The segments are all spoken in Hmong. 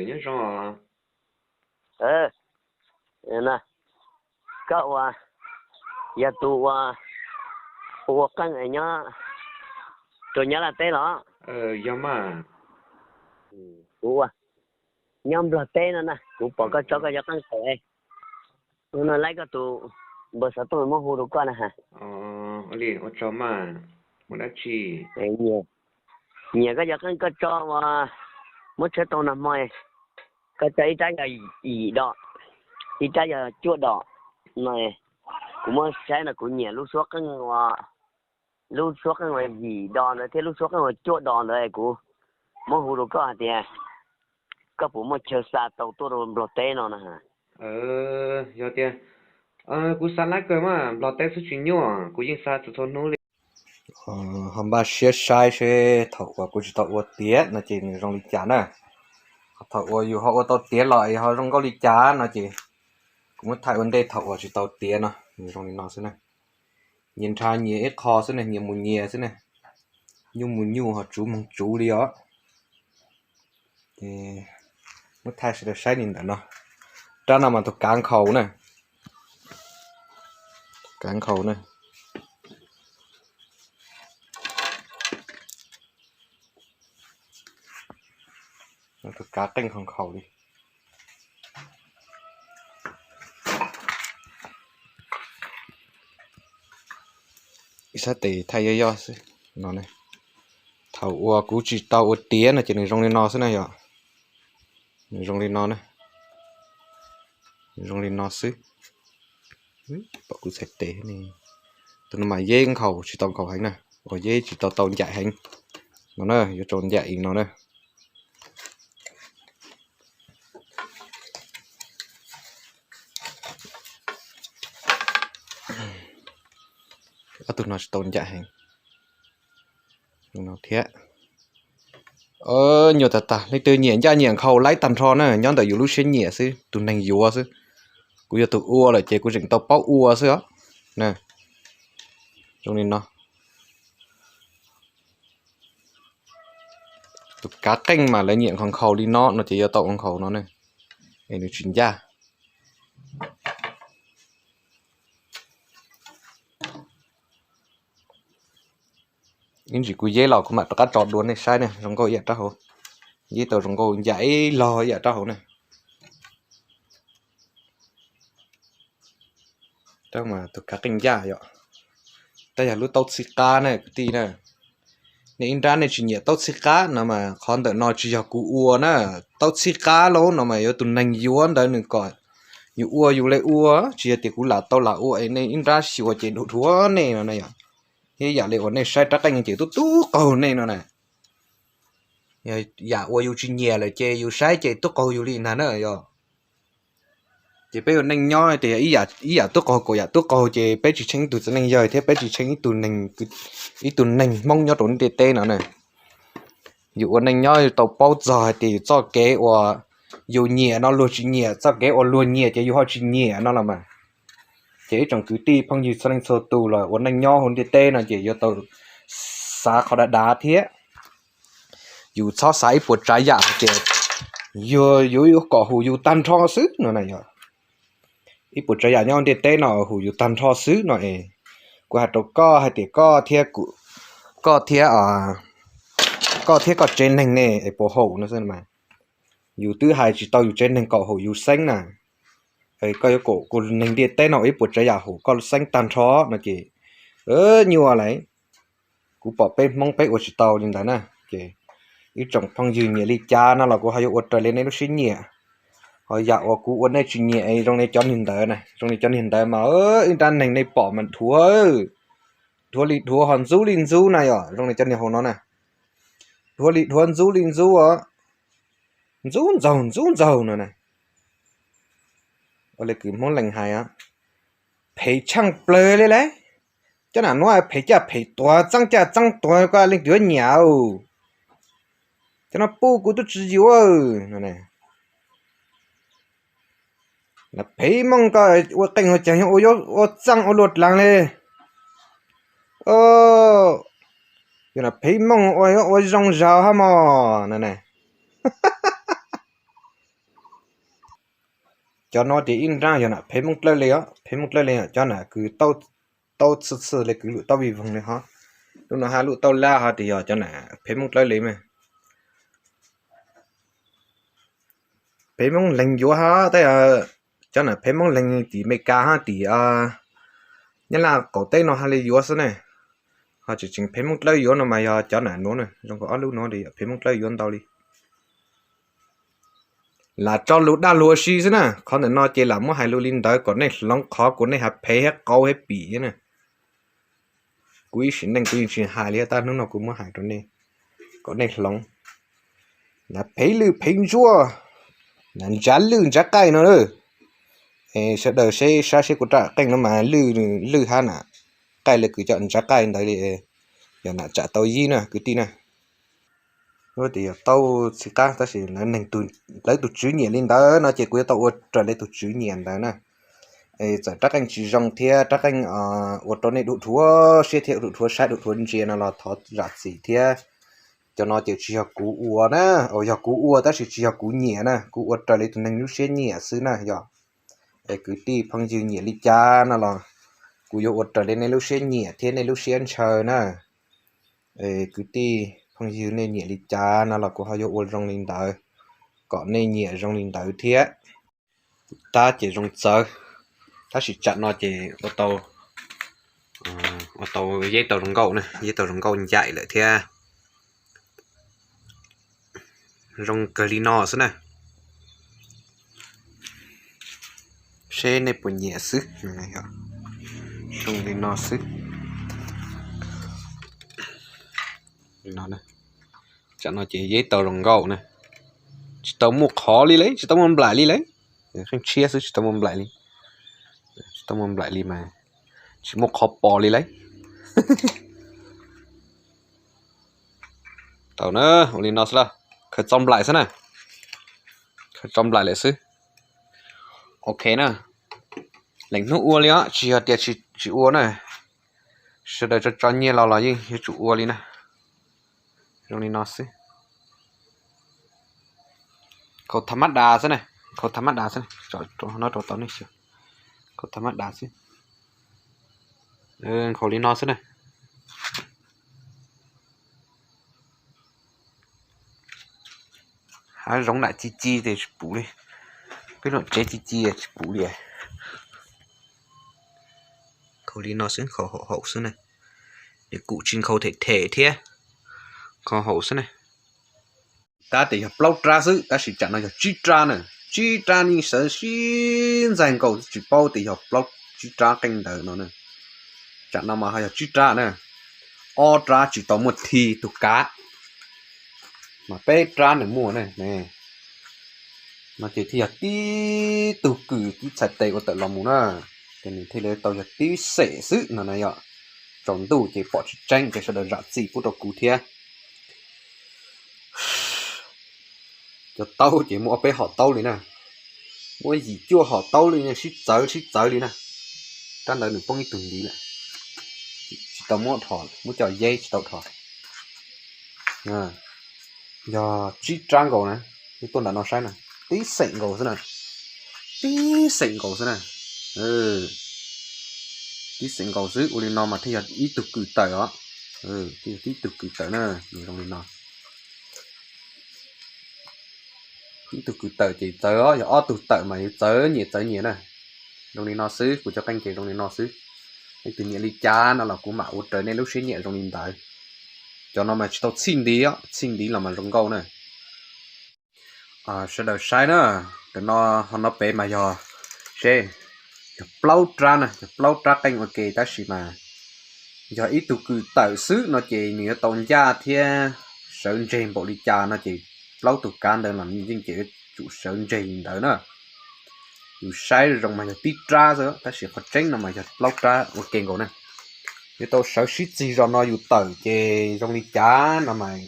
Nyob zoo. Koj ua, yog tus ua, ua qeej nyob rau Nyab Laj teb los? Yog mas. Kuv ua nyob Nplog teb no na, kuv pom koj tso koj cov qeej tawm no, laib koj tus npawb xov tooj muab hu rau koj na has. Ua tsaug mas, ua dab tsi? Nyiam koj cov qeej koj tso uas muab tshawb tau nag hmo, koj tso ib rab yog yim dos, ib rab yog cuaj dos no. Kuv muab saib no kuv nyiam lub suab qeej uas, lub suab qeej uas yim dos ntawd thiab lub suab qeej uas cuaj dos ntawd, kuv muab hu rau koj hais tias koj puas muaj chaw xa tau tuaj rau Nplog teb no na. Yog tias, kuv xa laib kawg mas Nplog teb xwb tsis nyuaj, kuv yeej xa txhua txhua hnub li. Ho npaj siab saib seb thaum uas kuv tsis tau ua tiav no ces nws zoo li cas na. Thaum uas yus ho ua tau tiav los es ho zoo nkauj li cas no ces kuv muab thaij ua ntej thaum uas tsis tau tiav no, nws zoo li no xwb na. Nyias nrhab nyias ib qho xwb ne, nyias mus nyias xwb ne. Nyuj mus nyuj, ho tsuv moog tsuv li os. Muab thaij sawv daws saib li ntawm no. Rab no mas tus kav nkhaus na. Kav nkhaus na. Tus kav qeej nkhaus nkhaus li. Ib sab tes thaij yoj yoj xwb no ne. Thaum uas kuv tsis tau ua tiav no ces nws zoo li no xwb na yom. Nws zoo li no na. Nws zoo li no xwb. Pom kuv txhais tes ne. Tus no mas yeb nkhaus tsis tau nkhaus heev na, uas yeb tsis tau tau ncaim heev no na, yuav tau ncaim no na. Ob tug no tsis tau ncaim heev thiab. Nyuaj tag tag, leej twg nyiam ncaj nyiam nkhaus laib tag nrho na, nyob ntawm yus lub siab nyiam xwb, tus neeg yuav xwb. Kuv yog tus ua lawm ces kuv tseem tau paub ua xwb os. Zoo li no. Tus kav qeej mas lawv nyiam nkhaus nkhaus li no no ces yuav tau ua nkhaus no ne, es nws tsis ncaj. Ib ntsis kuv yeb los kuv mam rov qab tso dua nej saib ne, zoo nkauj ib yam rab hauv. Yeb tau zoo nkauj ncaj ib log ib yam rab hauv ne. Rab mas tus kav qeej ncaj yom. Rab yog lub taub txhib qab na kwv tij na. Nej ib nrab nej tsis nyiam taub txhib qab no mas qhov ntawm no tsis yog kuv ua na. Taub txhib qab lauj no mas yuav tus neeg yuav ntawd nws kom yus ua yus li ua, tsis yog tias kuv lam tau lam ua es nej ib nrab xyuas ces dhuav dhuav nej no na yom. Thiab yam li uas nej saib rab qeej ces tub tub qaug nej no na. Yam uas yus tsis nyiam lawm ces yus saib ces tub qaug yus li ntag na yom. Ces peb ua neej nyob tias ib yam tub qaug kaum yam tub qaug ces peb tsis tsheej ib tug txiv neej yawg thiab peb tsis tsheej ib tug neeg Hmoob nyob rau ntiaj teb no na. Yus ua neej nyob yus tau paub txog hais tias yus txoj kev uas yus nyiam no luag tsis nyiam, txoj kev uas luag nyiam ces yus ho tsis nyiam no los mas. Ces ib tsoom kwv tij phooj ywg txhua leej txhua tus los ua neej nyob hauv ntiaj teb no ces yuav tau xav qhov dav dav thiab. Yus txhob xav ib puas tsav yam hais tias yus yuav kom hum yus tag nrho xwb no na yom. Ib puas tsav yam nyob ntiaj teb no hum yus tag nrho xwb no es, kuv hais rau koj hais tias koj thiab, koj thiab, koj thiab koj tsev neeg ne es puas haum no xwb mas. Yus twb hais tsis tau yus tsev neeg kom haum yus xeeb na. Koj yuav kom kuv neeg ntiaj teb no ib puas tsav yam haum koj xeeb tag nrho no ces nyuaj lawm. Kuv pom peb Hmoob peb ua tsis tau li ntawd na. Ces ib tsoom phooj ywg nyiam li cas no los kuv ho yuav ua raws li nej lub siab nyiam. Ho yam uas kuv ua nej tsis nyiam zoo li cov niag ntawd na, zoo li cov niag ntawd mas ib nrab neeg nej pom mas dhuav, dhuav li dhuav ho ntxub li ntxub na yom, zoo li cov niag hauv no na. Dhuav li dhuav ntxub li ntxub os, ntxub ntxaug ntxub ntxaug no na. Ua li kws Hmoob lees hais, phem tshaaj plawg li lauj. Cov nam nuav phem caj phem tuag, txeeb caj txeeb tuag, koj leej twg yuav nyiam. Cov no pub kuv tub tsi yuav. Phem mooj koj ua qeej ua caag yuav ua txeeb ua luag dlaag li. Yog phem mooj ua zoo zaug hab mog. Cov no ces ib nrab yog nam phev Moob Dlawb li os, phev Moob Dlawb li os, cov nam kws taub txhwj txhwj le kws lub taub vij voog li ho. Lub no hab lub taub lab ho ces yog cov nam phev Moob Dlawb li mas. Phev Moob Leeg yuav ho, tab cov nam phev Moob Leeg tim Meskas hab tim Nyab Laj qaum teb no hab li yuav xwb ne. Ho tseem tseem phev Moob Dlawb yuav no mas yog cov nam nuav, zoo nkaus ob lub nuav phev Moob Dlawb yuav ntau li. Lam tso lug dag lug ua si xwb na, qhov ntawm no ces lam muab hais lug li ntawd kom nej hloov qhov kuas nej has phev hab qau hab pim na. Kuv ib sim neej kuv yeej tsis hais li, tab hnub no kuv muab hais rau nej kom nej hloov. Nam phev lwj phev ntsuab, nam ntsav lwj ntsav qaij no. Es sawv daws seb sab seb kuv raj qeej no mas lwj lwj hab nam qaij le kws cov ntsav qaij ntawd li. Yog nam tsam tau yib na kwv tij na. Lub tias yog taub txhij qab tab sis lawv neeg, lawv tus tswv nyiam li ntawd no ces kuv yuav tau ua raws li tus tswv nyiam ntawd na. Es txawm rab qeej tsis zoo thiab rab qeej ua rau nej dhuav dhuav siab thiab dhuav dhuav saib dhuav dhuav ntsia no los thov zam txim thiab. Cov no ces tsis yog kuv ua na, yog kuv ua tab sis tsis yog kuv nyiam na, kuv ua raws li tus neeg lub siab nyiam xwb na yog. Es kwv tij phooj ywg nyiam li cas no los kuv yuav ua raws li nej lub siab nyiam thiab nej lub siab ntshaw na. Es kwv tij phooj ywg nej nyiam li cas no los kuv ho yuav ua zoo li ntawd, kom nej nyiam zoo li ntawd thiab. Tab ces zoo txawv, tab sis tsam no ces ua tau, ua tau yeb tau zoo nkauj na, yeb tau zoo nkauj ncaim lawm thiab. Zoo kawg li no xwb na. Seb nej puas nyiam xwb. Zoo li no xwb. Tsam no ces yeb tau zoo nkauj na. Tsis tau muaj qhov li lawm, tsis tau muaj nplaim li lawm. Qeej tshiab xwb tsis tau muaj nplaim li. Tsis tau muaj nplaim li mas tsis muaj qhov pom li lawm. Tau na, ua li no xwb lauj, khaws txo nplaim xwb na. Khaws txo nplaim lawm xwb. Ok na. Leej hnub ua li os, tsis yog tias tsis ua na. Sawv daws tso tso nyiaj los los yeej yuav tsum ua li na. Zoo li no xwb. Khaus tha mab das xwb na, khaus tha mab das xwb, no rau tau nej xyuas. Khaus tha mab das xwb. Khaus li no xwb na. Hav zoov nram ci ci ces tsis pum li, peb luam tsev ci ci tsis pum li. Khaus li no xwb, khaus haum haum xwb na, nws kuj tsis khaus them them thiab, khaus haum xwb na. Tab tias yog plaub rab xwb tab sis tsam no yog tsib rab na, tsib rab nej sawv sib ntxaig nkaus tsis paub tias yog plaub tsib rab qeej ntawd no na. Tsam no mas ho yog tsib rab na, ob rab tsis tau muaj thi tug kav, mas peb rab nws muaj na. No ces thiaj yog tib tug kws tib txhais tes ua tawm los mus na, ces nws thiaj li tau yog tib xeem xwb no na yom. Tsaus ntuj ces pom tsis tseeb ces sawv daws zam txim pub rau kuv thiab. Cov taub ces muaj ob peb hom taub li na, muaj yim cuaj hom taub li sib txawv sib txawv li na. Rab ntawd nws poob ib tug ntiv lawm, tsis tau muab dhos, muab coj yeb tsis tau dhos. Yog tsib rab nkaus na, tuaj nram no saib na, tib xeem nkaus xwb na, tib xeem nkaus xwb na, tib xeem nkaus xwb. Ua li no mas thiaj yog ib tug kws tawm os, thiaj yog tib tug kws tawm na, zoo li no. Ib tug kws tawm ces txawv os, yog ob tug tawm mas yuav txawv nyias txawv nyias na. Zoo li no xwb, kuv cov qeej ces zoo li no xwb. Nej tus nyiam li cas no los kuv mam ua raws nej lub siab nyiam zoo li ntawd. Cov no mas tsis tau txhij ntiv, txhij ntiv los mas zoo nkauj na. Sawv daws saib na, tam no ho no pem mas yog, seb, yog plaub rab na, yog plaub rab qeej ua ke tab sis mas yog ib tug kws tawm xwb no ces nws yuav tau ncaj thiab sawv ntseg npaum li cas no ces plaub tug kav ntawd los nws yeej ces yuav tsum sawv ntseg li ntawd na. Yus saib zoo mas yog tib rab xwb tab sis qhov tseeb no mas yog plaub rab ua ke nkaus na. Yuav tau sawv sib txig zog no yus tawm ces zoo li cas no mas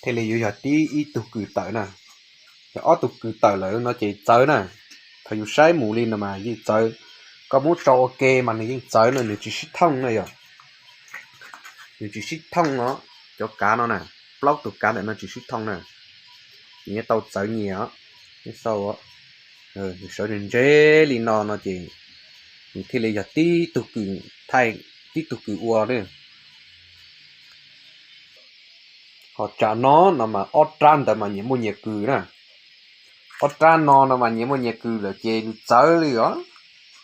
thiaj li yuav yog tib ib tug kws tawm na. Yog ob tug kws tawm lawm no ces txawv na. Thaum yus saib mus li no mas yeej txawv. Koj muab tso ua ke mas nws yeej txawv na, nws tsis sib thooj na yog. Nws tsis sib thooj no, cov kav no na, plaub tug kav ntawm no tsis sib thooj na. Nws yuav tau txawv nyias os, nej xauj. Nws sawv ntseg li no no ces nws thiaj li yog tib tug kws thaij, tib tug kws ua na. Ho tsam no no mas ob rab ntawd mas nyias muaj nyias kws na. Ob rab no no mas nyias muaj nyias kws lawm ces nws txawv li os.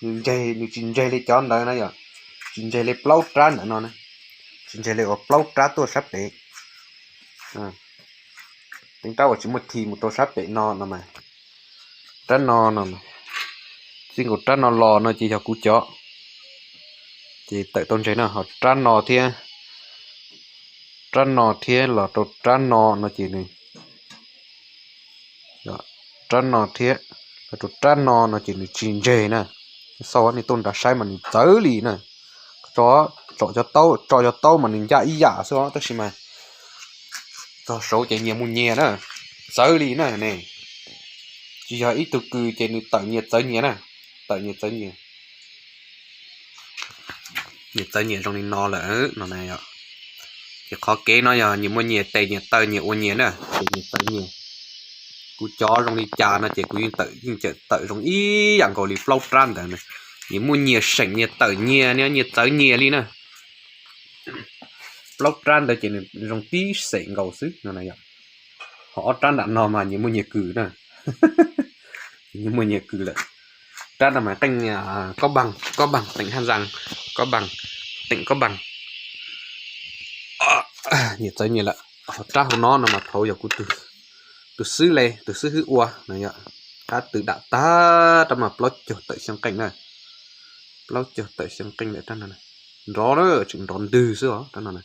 Nws ntseg, nws tsis ntseg li cov ntawd na yom. Tsis ntseg li plaub rab ntawm no na. Tsis ntseg li uas plaub rab tuaj sab pem. Teeb rab uas tsis muaj thi mus rau sab pem no no mas, rab no no, txij nkaus rab no los no ces yog kuv cov, ces tawm tau ntseg na. Ho rab no thiab, rab no thiab los rau rab no no ces nws, rab no thiab los rau rab no no ces nws tsis ntseg na. Xauj nej tuaj nrad saib mas nws txawv li na. Tso, tso cov taub, tso cov taub mas nws ncaj ib yam xwb os, tab sis mas txog saud ces nyias mus nyias na, txawv li na ne. Tsis yog ib tug kws ces nws tawm nyias txawv nyias na, tawm nyias txawv nyias, nyias txawv nyias zoo li no lawm no na. Ces qhov kev no yog nyias muaj nyias tes nyias taw nyias ua nyias na, ces nyias txawv nyias. Kuv cov zoo li cas no ces kuv yeej tawm, yeej tawm zoo ib yam nkaus li plaub rab ntawd na. Nyias muaj nyias seem nyias tawm nyias, nyias txawv nyias li na. Plaub rab ntawd ces nws zoo tib xeem nkaus xwb no na yom. Ho ob rab nram no mas nyias muaj nyias kws na. Nyias muaj nyias kws lawm. Rab no mas qeej Kob Baag, Kob Baag teem Haj Zaas, Kob Baag teem Kob Baag. Nyias txawv nyias lawm. Ho rab hauv no no mas thaum yog kuv tus xib le, tus xib hwb ua na yom. Rab twg dam tag rab mas plaub caug tawm xyoo qeej na. Plaub caug tawm xyoo qeej lawm rab no. Nrov na, tseem nrov ntwg xwb os rab no na.